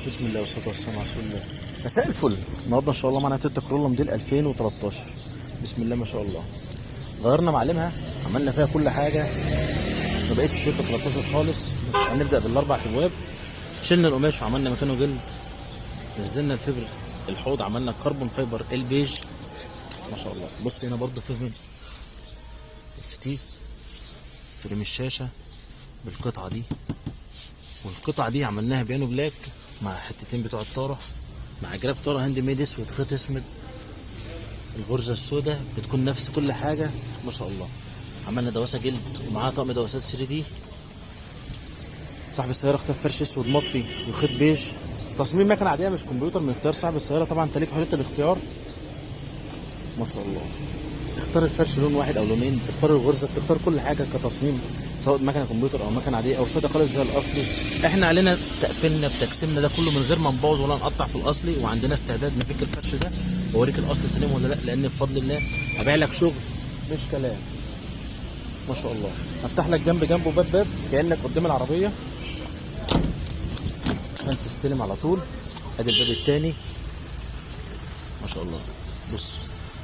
بسم الله والصلاة والسلام على رسول الله. مساء الفل. النهارده ان شاء الله معانا تويوتا كورولا موديل 2013. بسم الله ما شاء الله. غيرنا معالمها، عملنا فيها كل حاجه، ما بقتش تويوتا 13 خالص. بس هنبدا بالاربع ابواب. شلنا القماش وعملنا مكانه جلد، نزلنا الفبر الحوض، عملنا carbon fiber البيج ما شاء الله. بص هنا برضو فيه الفتيس، frame الشاشة بالقطعه دي، والقطعه دي عملناها piano black مع حتتين بتوع الطاره، مع جراب طاره hand made اسود، خيط اسود، الغرزه السوداء بتكون نفس كل حاجة ما شاء الله. عملنا دواسه جلد ومعاها طقم دواسات 3D. صاحب السيارة اختار فرش اسود مطفي وخيط بيج. تصميم مكنه عادية مش كمبيوتر، من اختيار صاحب السياره. طبعا انت ليك حرية الاختيار ما شاء الله. تختار الفرش لون واحد او لونين، تختار الغرزه، تختار كل حاجة كتصميم، سواء مكنه كمبيوتر او مكنه عادية او ساده خالص زي الاصلي. احنا علينا تقفيلنا بتقسيمنا ده كله من غير ما نبوظ ولا نقطع في الاصلي، وعندنا استعداد نفك الفرش ده واوريك الاصل سليم ولا لا، لان بفضل الله هبيع لك شغل مش كلام ما شاء الله. هفتح لك جنب جنبه، باب باب، كانك قدام العربية عشان تستلم على طول. ادي الباب الثاني ما شاء الله. بص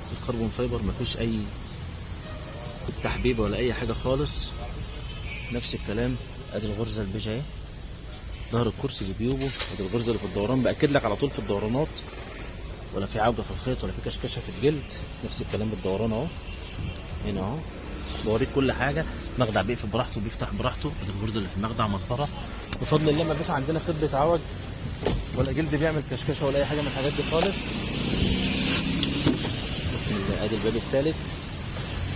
ال carbon fiber مفيش اي تحبيب ولا اي حاجة خالص. نفس الكلام، ادي الغرزه البيج اهي، ظهر الكرسي بجيوبه. ادي الغرزه اللي في الدوران، باكد لك على طول في الدورانات، ولا في عوجه في الخيط ولا في كشكشه في الجلد. نفس الكلام بالدوران اهو، هنا اهو بوريك كل حاجه. مخدع بيقفل براحته وبيفتح براحته. ادي الغرزه اللي في المخدع مسطره. بفضل الله ما فيش عندنا خيط بيتعوج ولا جلد بيعمل كشكشه ولا اي حاجة من الحاجات دي خالص. بسم الله. ادي الباب الثالث،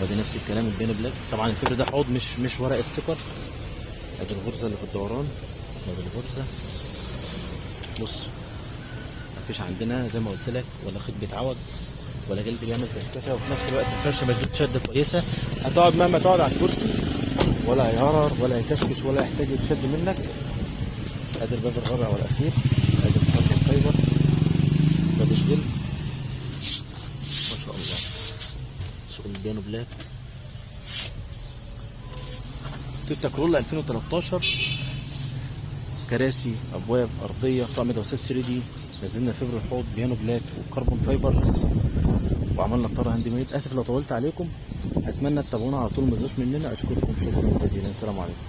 وادي نفس الكلام ال piano black. طبعا الفبر ده حوض مش ورق sticker. ادي الغرزه اللي في الدوران، ادي الغرزه. بص مفيش عندنا زي ما قلت لك ولا خيط بيتعوج ولا جلد بيعمل كشكشه، وفي نفس الوقت الفرش مشدود شده كويسه. هتقعد مهما تقعد على الكرسي ولا هيهرر ولا هيكشكش ولا يحتاج يتشد منك. ادي الباب الرابع والاخير، ادي ال carbon fiber، باب الجلد ما شاء الله، شغل piano black. تويوتا كورولا 2013، كراسي، ابواب، ارضيه، طقم دواسات 3D، نزلنا فبر الحوض piano black و carbon fiber، وعملنا الطاره hand made. اسف لو طولت عليكم، اتمنى تتابعونا على طول ما تزهقوش مننا. اشكركم شكرا جزيلا، السلام عليكم.